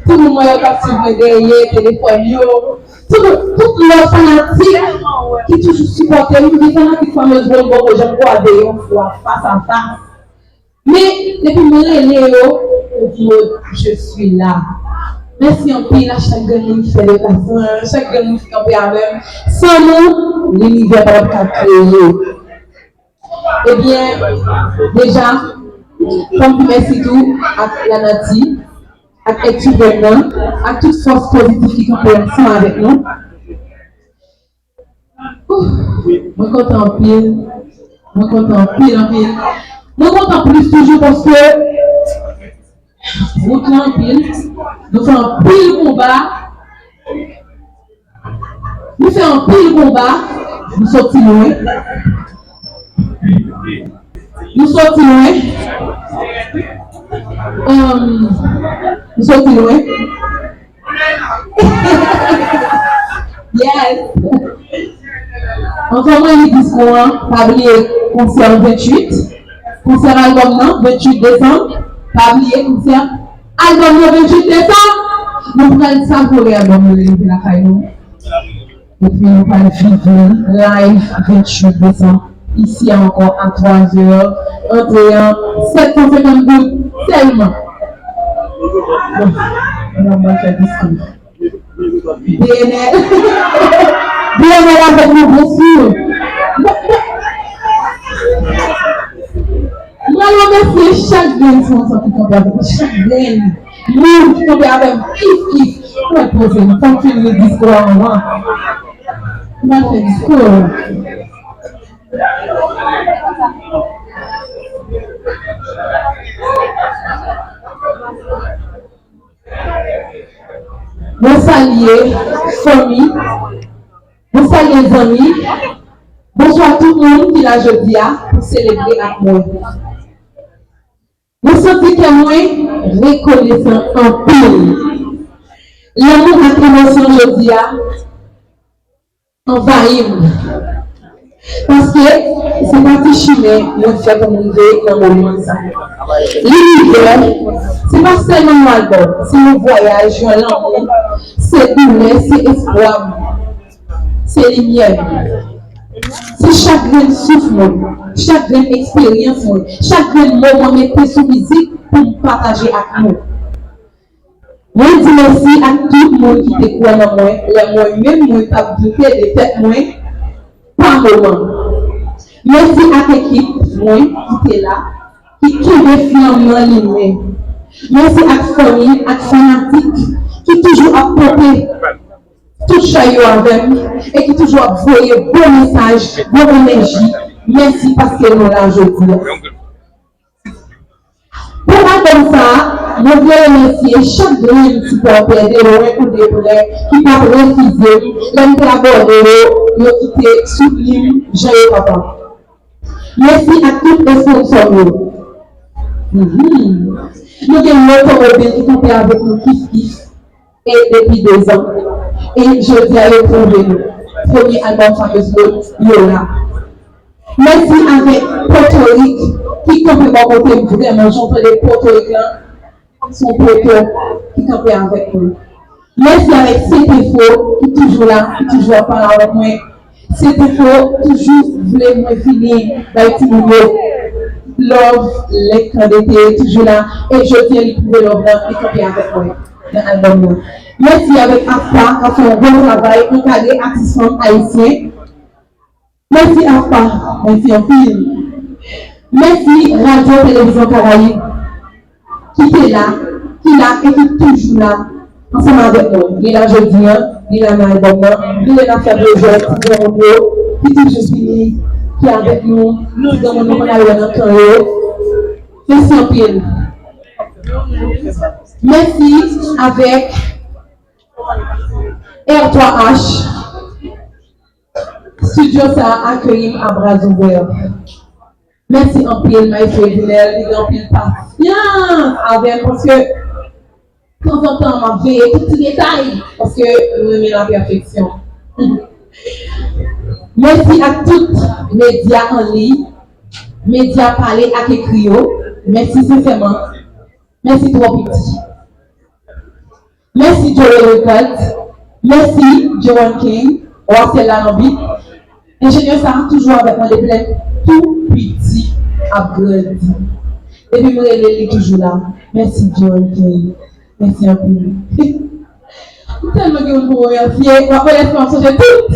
tout moun mwen yo k ap swiv mwen dèyè telefòn yo, tout, tout lòt fanatik ki toujou sipòte m, gen fanatik Fameuse Gold m poko janm kwaze yon fwa fas a fas. Men, depi m rele yo, yo di yo, je suis là. Mèsi anpil a chak grenn moun ki fè deplasman an, chak grenn moun ki kanpe avè m. San nou, linivè pa t ap ka kreye. Ebyen, deja, fò m di mèsi tou ak lanati, ak èt siprèm nan, ak tout fòs pozitif ki kanpe ansanm avèk nou. Ouf, mwen kontan anpil. Mwen kontan anpil, anpil. Mwen kontan plis toujou paske wout lan anpil. Nou fè anpil konba. Nou fè anpil konba. Nou soti lwen. Nou soti lwen. Ahn, nou soti lwen. Yes! Anvan mwen li diskou an, pa bliye konsè venntuit, konsè albòm nan, venntuit desanm, pa bliye konsè albòm nan, venntuit desanm, nou pral savore albòm nan rive lakay nou. Epi nou pral viv li live venntuit desanm, isi a ankò a twa zè, antre an sèt san senkant goud sèlman. Bon, nou pral fè diskou. B N L. B N L avèk nou, byen si. Mwen remèsye chak grenn sponsò ki kanpe avèk mwen, chak grenn moun ki kanpe avè m, kif, kif. Mwen poze m, fò m fin li diskou a anvan. Mwen fè diskou. Mwen salye fanmi, mwen salye zanmi. Bonswa tout moun ki la jodi a pou selebre ak mwen. Mwen santi kè mwen rekonesan anpil. Lanmou ak emosyon jodi a anvayi m. Paske se pa ti chimen mwen fè pou m rive nan moman sa. Linivè, se pa sèlman yon albòm, se yon vwayaj, yon lanmou, se doulè, se espwa m, se limyè m. Se chak grenn souf mwen, chak grenn eksperyans mwen, chak grenn mo mwen mete sou mizik pou m pataje ak nou. Mwen di mèsi ak tout moun ki te kwè nan mwen lè mwen menm mwen t ap doute de tèt mwen pa moman. Mèsi ak ekip mwen ki te la, ki kenbe flanm nan limen. Mèsi ak fanmi ak fanatik ki toujou ap ponpe tout chay yo avè m e ki toujou ap voye bon mesaj, bon enèji. Mèsi paske nou la jodi a. Pou albòm sa a, mwen vle remèsye chak grenn sipòtè de lwen ou de prè ki pa t refize m lè m te abòne yo, yo ki te soutni m jan yo kapab. Mèsi ak tout esponsò m yo. Mhm. Nou gen yon otomobil ki kanpe avèk nou kif kif e depi dezan. E jodi a yo pwouve nou premye albòm Fameuse Mode yo la. Mèsi avèk Potorik ki kanpe bò kote m vrèman, jan w tande Potorik lan, se yon poto ki kanpe avèk mwen. Mèsi avèk Setefo ki toujou la, ki toujou ap pale avèk mwen. Setefo toujou vle mwen vini bay timoun yo love, lè k ande te toujou la. E jodi a li pwouve love lan, li kanpe avèk mwen nan albòm nan. Mèsi avèk AFPA k ap fè yon bon travay, ankadre atis fanm ayisyen. Mèsi AFPA, mèsi anpil. Mèsi Radyo Televizyon Karayib ki te la, ki la e ki toujou la ansanm avèk nou. Li la jodi a, li la nan albòm nan, li la nan fè pwojè ti granmoun yo ki toujou vini, ki avèk nou, ti granmoun nou konn al wè nan kan yo. Mèsi anpil. Mèsi avèk R twa H. Estidyo sa a akeyi m a bra ouvè. Mèsi anpil, Maestro Edinel, li gen anpil pasyans avè m, paske tanzantan m ap veye tout ti detay, paske m renmen lapèfeksyon. Mèsi ak tout medya an liy, medya pale ak ekri yo, mèsi sensèman. Mèsi twò piti. Mèsi Joe Records. Mèsi Joan King, Wa Sèl la nan bit. Enjenyè sa a toujou avèk mwen depi lè m tou piti ap grandi. Depi m rele li toujou la. Mèsi Joan King. Mèsi anpil. M tèlman gen moun pou remèsye. W ap wè lè m ap sonje tout.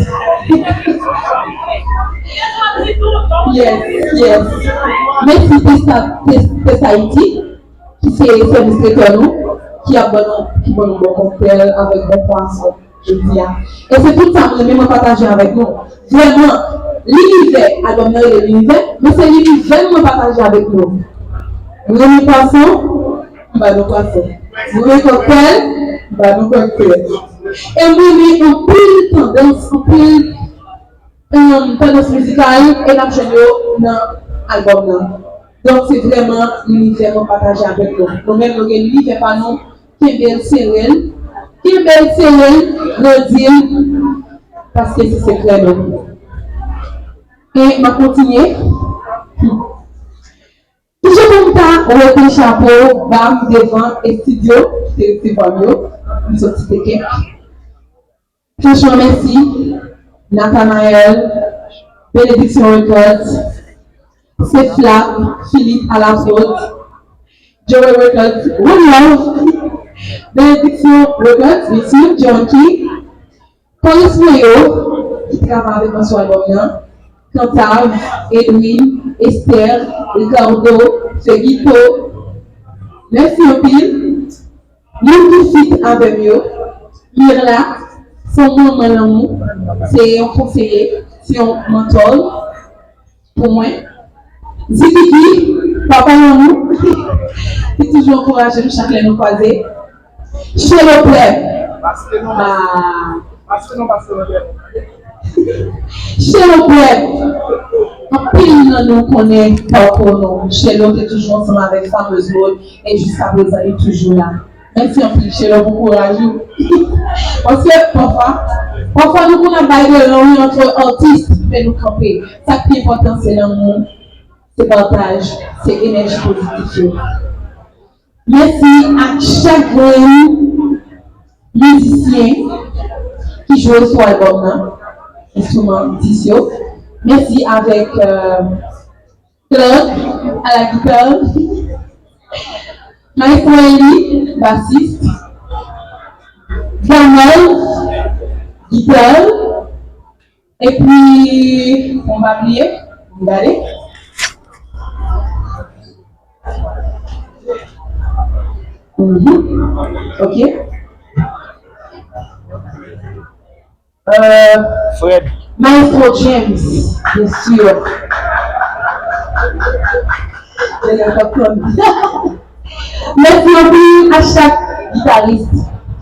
Yes, yes. Mèsi Testa, Tes- Test Haiti. Ki se sèvis tretè nou, ki ap ban nou, ki ban nou bon kòktèl avèk bon pwason jodi a. E se tout sa mwen renmen mwen pataje avèk nou. Vrèman, linivè, albòm nan rele Linivè, men se linivè mwen pataje avèk nou. Mwen renmen pwason, m ba nou pwason. Mwen renmen kòktèl, m ba nou kòktèl. E mwen renmen anpil tandans, anpil um, tandans mizikal e n ap jwenn yo nan albòm nan. Donk, se vrèman linivè mwen pataje avèk nou. Nou menm, nou gen linivè pa nou, kenbe l sere l, kenbe l sere l, grandi l, paske se sekrè nou. E m ap kontinye. Toujou pou m ta wete chapo ba m devan estidyo ki te resevwa m yo, m soti te kèk. Franchman, mèsi, Nathanael, Benediction Records, Seflap, Philippe à la prod, Joey Records, One Love, Benediction Records, mèsi, John King, koris mwen yo, ki travay avèk mwen sou albòm nan, Kantav, Edwin, Esther, Ricardo, Feguito, mèsi anpil. Moun ki fit avè m yo, Mirla, se yon manman lanmou, se yon konseye, se yon mantò pou mwen. Zikiki, papa lanmou, ki toujou ankouraje m chak lè nou kwaze. Chelo Plèb. Ah. Chelo Plèb. Anpil nan nou konnen pakou nou. Chelo te toujou ansanm avèk Fameuse Mode e jiskaprezan li toujou la. Mèsi anpil, Chelo, pou kouraj ou. Paske pafwa, pafwa nou konn ap bay de lan wi antre atis, men nou kanpe. Sa k pi enpòtan se lanmou, se pataj, se enèji pozitif yo. Mèsi ak chak grenn mizisyen ki jwe sou albòm nan, enstrimantis yo. Mèsi avèk, euh, Claude à la guitare, Maestro Eli, bassiste, Arnold, gita l. Epi, fò m pa bliye, m gade. Mhm. Ok. Euh, Fred. Maestro James, bien sûr. Mèsi anpil a chak gitaris,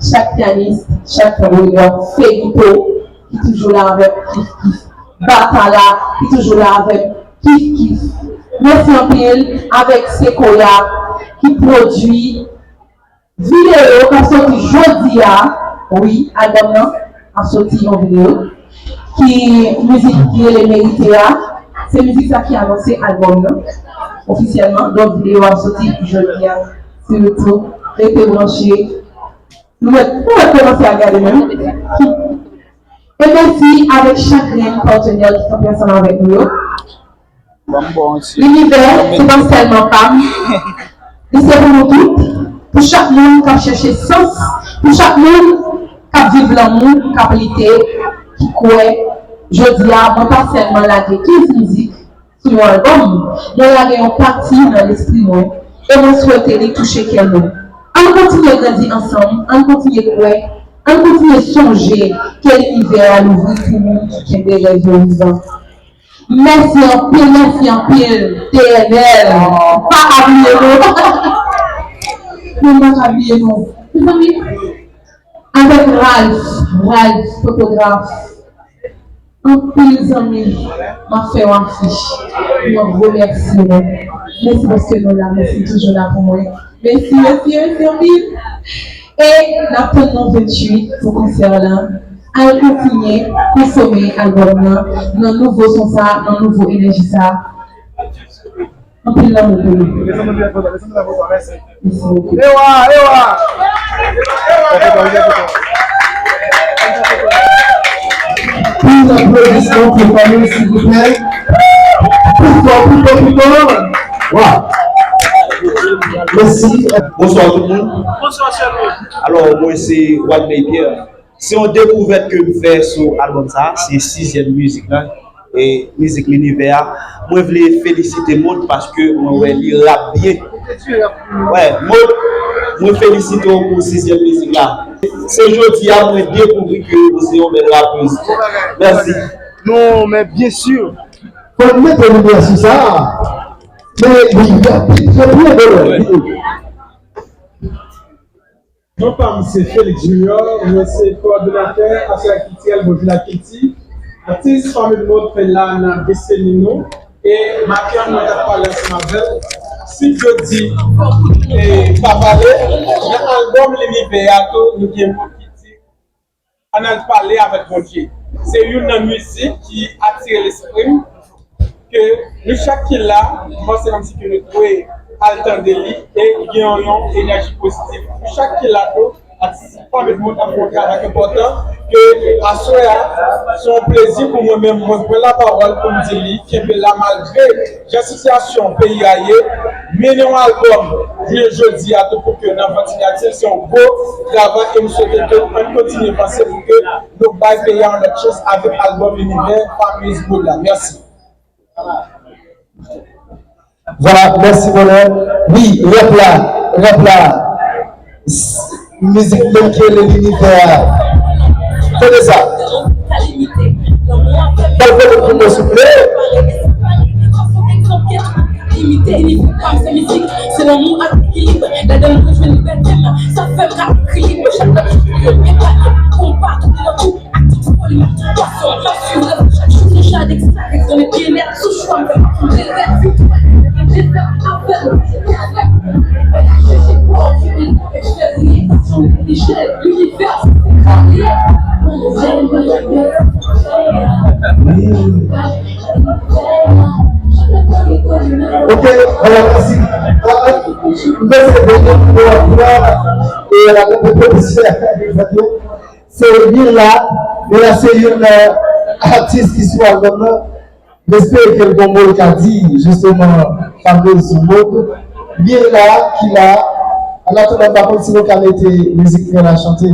chak pyanis, chak tanbourinò, Feyito, ki toujou la avè m, kif kif. Batala, ki toujou la avè m, kif kif. Mèsi anpil avèk Sequoia, ki pwodui videyo k ap soti jodi a, wi, albòm nan ap soti yon videyo, ki mizik ki rele Merite a, se mizik sa ki anonse albòm nan ofisyèlman. Donk, videyo a ap soti jodi a sou YouTube. Rete branche. Nou mèt, nou mèt kòmanse a gade menm. E mèsi avèk chak grenn patnè ki kanpe ansanm avèk nou yo. Linivè, se pa sèlman pa m. Li se pou nou tout, pou chak moun k ap chèche sans, pou chak moun k ap viv lanmou, k ap lite, ki kwè, jodi a, mwen pa sèlman lage kenz mizik sou yon albòm, mwen lage yon pati nan lespri mwen, e mwen swete li touche kè nou. Ann kontinye grandi ansanm, ann kontinye kwè, ann kontinye sonje ke linivè a louvri pou moun ki kenbe rèv yo vivan. Mèsi anpil, mèsi anpil, T N L. Pa ka bliye nou. Nou pa ka bliye nou. Mezanmi, avèk Ralph, Ralph, fotograf, anpil zanmi, m ap fè yon afich. M ap remèsye nou. Mèsi paske nou la, mèsi toujou la pou mwen. Mèsi, mèsi, mèsi anpil. E n ap tann nou venntuit pou konsè lan. Al kontinye konsome albòm nan, nan nouvo son sa, nan nouvo enèji sa. Anpil lanmou pou nou. Mèsi bokou. Ewa, ewa. Plis aplodisman pou fanmi l, silvouplè. Pi fò, pi fò, pi fò. Wa. Mèsi. Bonswa tout moun. Bonswa sèlman. Alò, mwen se Wadley Pierre. Se yon dekouvèt ke m fè sou albòm sa, se sizyèm mizik la, e mizik Linivè a. Mwen vle felisite Maud paske mwen wè li rap byen. Wè, Maud, mwen felisite w pou sizyèm mizik la. Se jodi a mwen dekouvri ke ou se yon bèl rapèz. Mèsi. Non, men byen si. Fò n mete limyè sou sa. Men li rapid, li byen bèl. Non pa m se Felix Junior, mwen se kowòdonatè Asosyasyon Kiltirèl Bonjou Lakilti. Atis Family Mode fè la nan deseni nou. E maten an mwen t ap pale ansanm avè l. Si Jodi e pa pale, nan albòm Linivè a tou, nou gen moun ki di, ann al pale avèk Bondye. Se youn nan mizik ki atire lespri m, ke nou chak ki la, m panse kòmsi ke nou dwe al tande li e gen yon, yon enèji pozitif. Nou chak ki la tou, atis Family Mode ap fè yon travay enpòtan, ke aswè a, se yon plezi pou mwen menm, mwen pran lapawòl pou m di li, kenbe la malgre jan sitiyasyon peyi a ye, mennen yon albòm, jounen jodi a tou pou ke nan vant sinyati, se yon gwo travay e m swete ke ann kontinye vanse pou ke nou bay peyi a yon lòt chans avèk albòm Linivè pa Miss Good la. Mèsi. Vwala, mèsi Bonè. Wi, rap la, rap la. S-, mizik menm ki rele Linivè a. Tande sa. Bal kote pou mwen, souple. Ok, vwala, mèsi. Mwen se Benjamin Bois, e la konpozisyon. Se Mila, Mila se youn nan atis ki sou albòm nan. M espere ke l gon mo l ka di, jisteman, fameuse Maud. Mila ki la, an atandan, m pa konn si nou ka mete mizik Mila chante.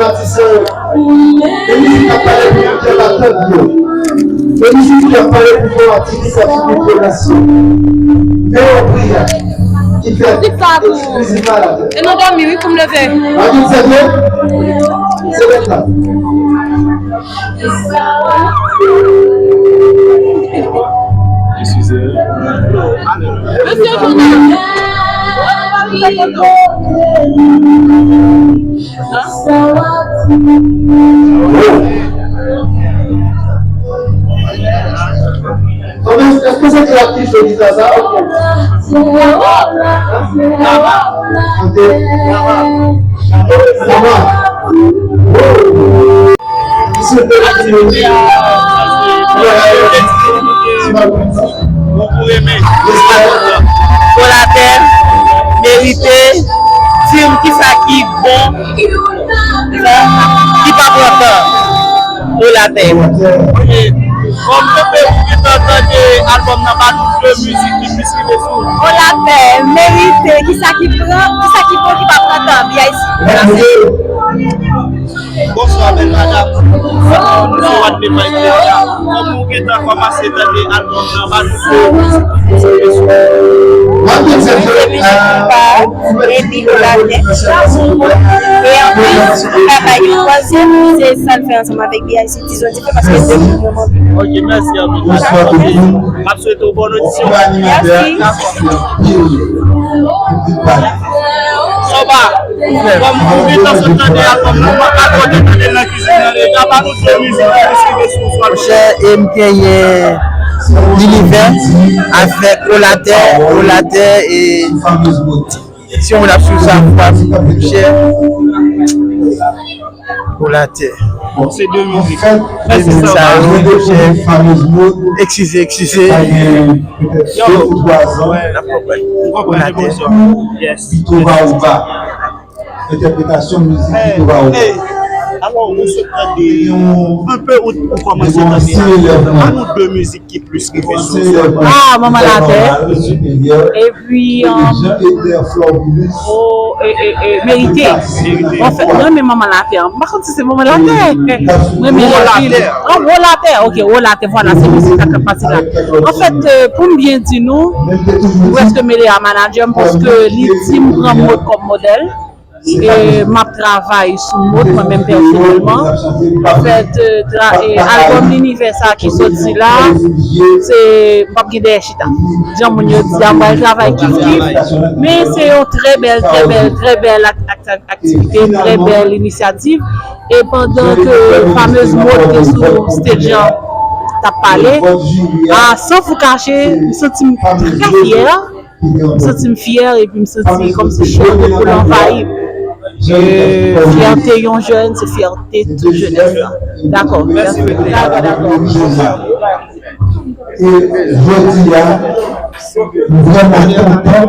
Matisan yo. E mizik k ap pale pou moun k ap tann yo. E mizik ki ap pale pou fè atis ki ap swiv pwomosyon. Men yon priyè ki fèt eksklizivman latè. E nou dòmi, wi, pou m leve. Atis sa vle? Se mèt la. Eskize. Mesye Jonas. Èske se te aktif yo ki fè sa? Ok. Mama. Misye te di Fò latè merite di m kisa ki bon, kisa ki pa pran tan. Fò latè. Kòm Pepe, ou gentan tande albòm nan, ba nou de mizik ki plis rive sou ou. On la pè, merite, kisa ki pran, kisa ki bon ki pa pran tan, B I C. Bonswa, bèl madanm. Nou sou One Pay Media. Kòm ou gentan kòmanse tande albòm nan, ba nou de mizik ki plis rive sou ou. Epi Olatè. E anplis, travay yo koze, se sa l fè ansanm avèk B I C, Tizon Dife, paske se moun mwen anpil. Ok, mèsi anpil. M ap swete w bòn odisyon. Mèsi. Soba, kòm ou gentan sot tande albòm nan, ou pa ka kote tande l nan kizin nan deja, ba nou de mizik ki rive sou ou. Monchè, e m genyen Linivè avèk Olatè, Olatè e si yon moun ap swiv sa, fwa, monchè, Olatè. Se de mizik. Mèsi, sa yo, monchè. Eskize, eskize. Yo. N ap konprann. Olatè. Yes. Entèpretasyon mizik ki tou ba ou. Alò, ou sot tande, anpe ou, ou kòmanse tande. Ba nou de mizik ki plis rive sou ou. Ah, Manman Latè. Epi, um, oh, e, e, e, Merite. Anfèt, mwen renmen Manman Latè. M pa konn si se Manman Latè. Mwen renmen l anpil. Oh, Wo Latè. Ok, Wo Latè, vwala, se mizik sa k ap pase la. Anfèt, euh, pou m byen di nou, m prèske mele a manadjè m paske li di m pran m kòm modèl. E m ap travay sou mòd mwen menm pèsonèlman. Anfèt, euh, tra- e albòm Linivè sa ki soti la, se m p ap gen dèyè chita. Jan moun yo di a, m pral travay kif kif. Men se yon trè bèl, trè bèl, trè bèl ak- ak- aktivite, trè bèl inisyativ. E pandan ke famez mòd te sou stage an t ap pale, a, san fou kache, m santi m trè fyè. M santi m fyè epi m santi kòmsi cho pou l anvayi m. E fyète yon jèn, se fyète tout jenès la. Dakò. Mèsi. Dakò, dakò. E jodi a, m vrèman kontan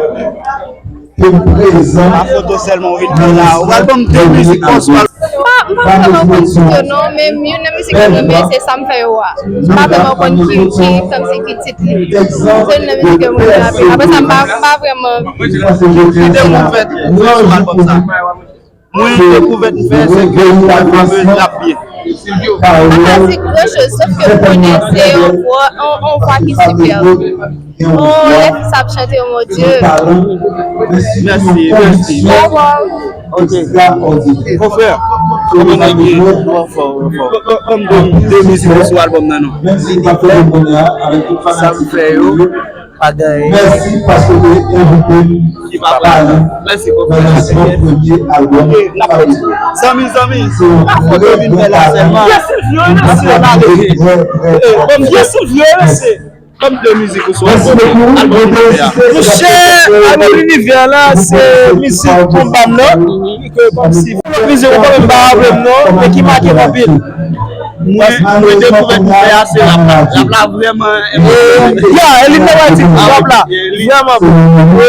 ke m prezan. Pa foto sèlman ou vin fè la. Ou pral ban m de mizik konsa. M pa, m pa vrèman konn tout yo non, men youn nan mizik mwen renmen se Sa m fè yo a. M pa vrèman konn ki, ki, kòmsi ki tit li. Se youn nan mizik ke mwen renmen anpil. Apre sa, m pa, m pa vrèman. Ki te mouvèt sou albòm sa? Mwen, dekouvèt m fè, se ke ou ta fameuz, l ap byen. M pa ka di gran choz, sof ke m konnen se yon vwa, yon, yon vwa ki sipè. Oh, lè fi sa ap chante, oh mon Dieu. Mèsi, mèsi. Wow, wow. Ok. Konfrè, kòman nèg ye? Nou anfòm, nou anfòm. Ban m de, de mizik sou albòm nan non. Sa m fè yo, pa gen anyen ki pa pale nan lansman premye albòm. Ok, n ap kontinye. Zanmi, zanmi, pa foto vin fè la sèlman. Vye Silvio, mesye, la rete. Eh, ban m vye Silvio, mesye. Ban m de mizik ou sou albòm, albòm Linivè a. Monchè, albòm Linivè a la, se mizik konba m nan, ke kòmsi, lòt mizik ou konnen m pa raple m non, men ki make m anpil. Mwen, mwen dekouvèt m fè a, se rap la. Rap la vrèman. Ya, e li m ta pral di, rap la vrèman bon. E,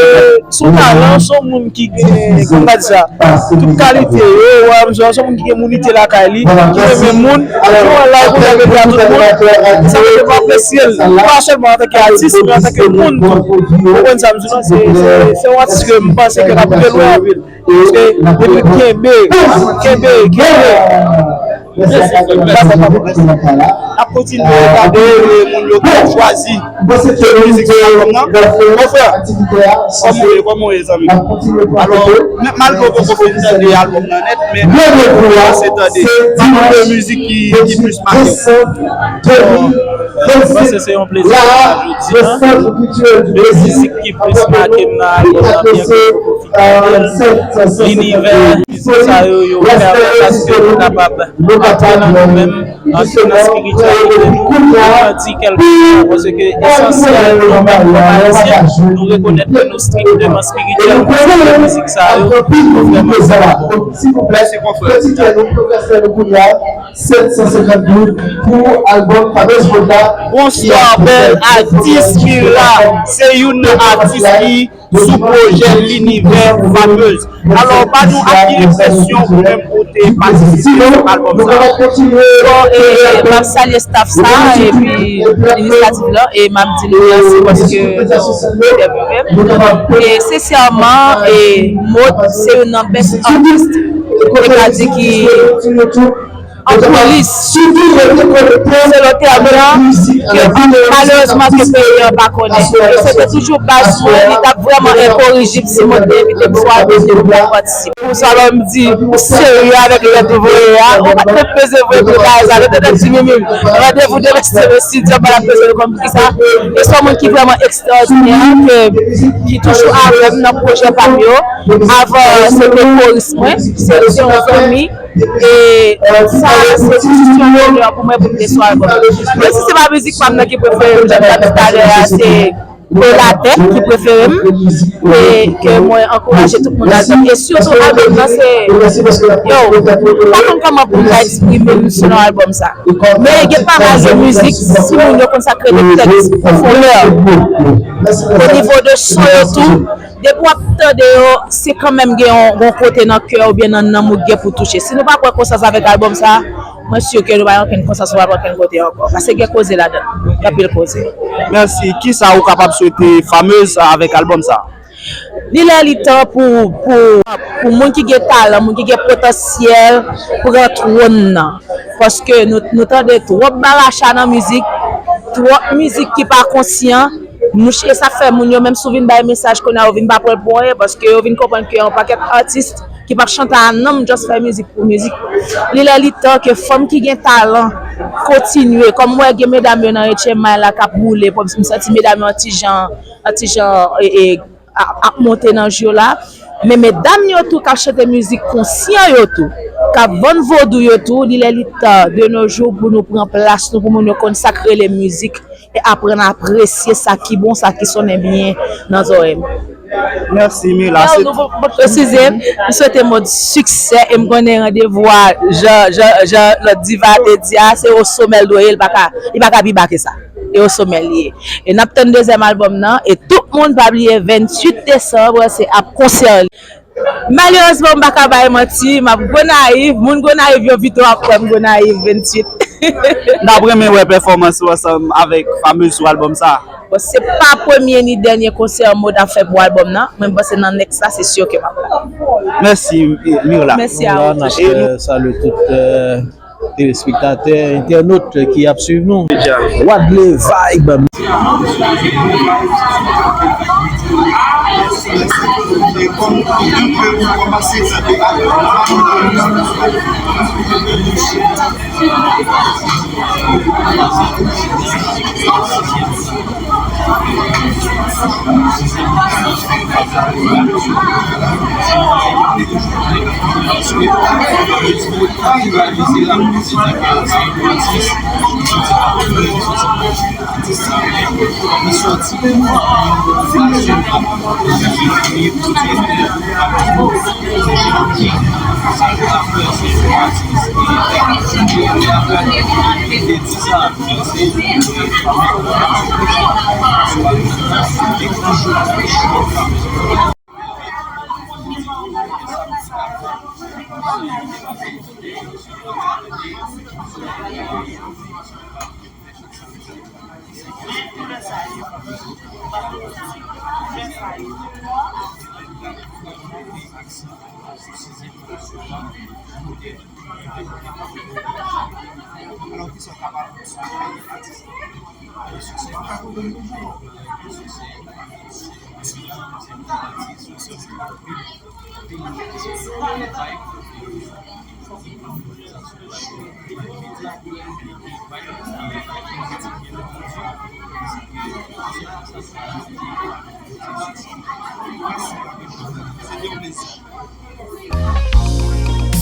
s on talan, s on moun ki gen, kòman m ka di sa, tout kalite yo, w a, s on moun ki gen mounite lakay li, ki renmen moun, ki wè live ou mèt mete a tout moun, sa fè ke m apresye l, pa sèlman antanke atis, men antanke moun tou. Ou konprann sa m di w la, se, se, se yon atis ke m panse ke l ap byen lwen anpil. Paske depi l kenbe, kenbe, kenbe. N ap kontinye gade moun yo ki ap chwazi de mizik sou albòm nan. Mon frè, kòman w ye, kòman w ye, zanmi? Alò, men malgre w poko fin tande albòm nan nèt, men ou kòmanse tande, di nou de mizik ki, ki plis make w. Mwen se, se yon plezi pou mwen jodi a. De mizik ki plis make m nan albòm nan, byen ke m poko fin tande l, Linivè, mizik sa yo, yo pèmèt a se ke nou kapab antre nan nou menm, antre nan espirityalite nou, e grandi kèlkeswa, paske esansyèl nou menm kòm Ayisyen, nou rekonèt ke nou strikteman espirityèl, paske mizik sa yo, yo vrèman fè nou bon. Mèsi, konfrè. Sèt san senkant goud pou albòm Fameuz Mòd la. Bonswa, bèl atis ki la. Se youn nan atis ki sou pwojè Linivè Fameuse. Alò, ba nou ak ki enpresyon ou menm ou te patisipe nan albòm sa a. Bon, e, m ap salye staff sa, epi administratif la, e m ap di nou mèsi paske nou entèvyouwe m. E sensèman, e, Maude se youn nan best artist, e ka di ki an koulis, se lè w te ap pran, ke malerezman ke peyi an pa konnen. E se te toujou baz mwen, li t ap vrèman enkorijib si mwen te envite m sou albòm li pou mwen patisipe. Pou sa, lè m di ou serye avèk lèt ou voye a, ou pa t bezwen voye tout bagay sa, nou te nan ti mimi. Randevou demen se nan estidyo, m pa t ap bezwen nou konn poukisa. E se yon moun ki vrèman ekstraòdinè, ke, ki toujou avè m nan pwojè pa m yo. Avan, se te koris mwen, se, se yon zanmi. E sa, se ti sitiyasyon pou mwen pou m te sou albòm. Menm si se pa mizik pa m nan ki prefere m, jan m t ap di talè a, se Polatè ki prefere m, e ke mwen ankouraje tout moun al tann. E sitou albòm nan, se, yo, m pa konn kòman pou m ta eksprime m selon albòm sa. Men gen pa mal de mizik, si moun yo konn sa k rele tèks pwofondè. O nivo de son yo tou, depi w ap tande yo, se kanmenm gen yon, yon kote nan kè w oubyen nan nanm ou gen pou touche. Si nou pa pran konsyans avèk albòm sa, mwen si ke nou pa gen okenn konsyans, nou pa pran okenn kote ankò. Paske gen koze ladan l. Gen anpil koze. Mèsi. Kisa ou kapab swete Fameuse avèk albòm sa? Li lè li tan pou, pou, pou moun ki gen talan, moun ki gen potansyèl, pran twòn nan. Paske nou, nou tande twòp baracha nan mizik, twòp mizik ki pa konsyan. Nou, e sa fè moun yo, menm si w vin bay mesaj kounye a, yo vin pa pran l pou anyen, paske yo vin konprann ke yon pakèt atis ki p ap chante a nanm, just fè mizik pou mizik. Li lè li tan ke fanm ki gen talan kontinye. Kòm m wè gen medam yo nan H M I la k ap boule, m santi medam yo yon ti jan, yon ti jan, e, e, ap, ap monte nan je yo la. Men medam yo tou k ap chante mizik konsyan yo tou, k ap vann vodou yo tou, li lè li tan de nos jours pou nou pran plas nou, pou moun yo konn sa k rele mizik e aprann apresye sa ki bon, sa ki sonnen byen nan zòrèy nou. Mèsi, Mila. Bon, bon, presize, m swete Maude siksè e m konnen randevou a, jan, jan, jan lòt diva a te di a, se o somè l dwe ye, li pa ka, li pa ka pi ba ke sa. E o somè l ye. E n ap tann dezyèm albòm nan. E tout moun pa bliye venntuit desanm, se ap konsè li. Malerezman, m pa ka bay manti, m ap Gonayiv. Moun Gonayiv yo pito ap wè m Gonayiv venntuit. N ap renmen wè pèfòmans ou ansanm avèk Fameuse sou albòm sa. Bon, se pa premye ni dènye konsè Maude ap fè pou albòm nan, men m panse nan next la, se si ke m ap la. Mèsi, Mirla. Mèsi a ou tou. N ap, euh, salye tout, euh, telespektatè, entènot ki ap swiv nou. Wadley Vibe.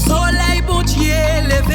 Solèy Bondye leve.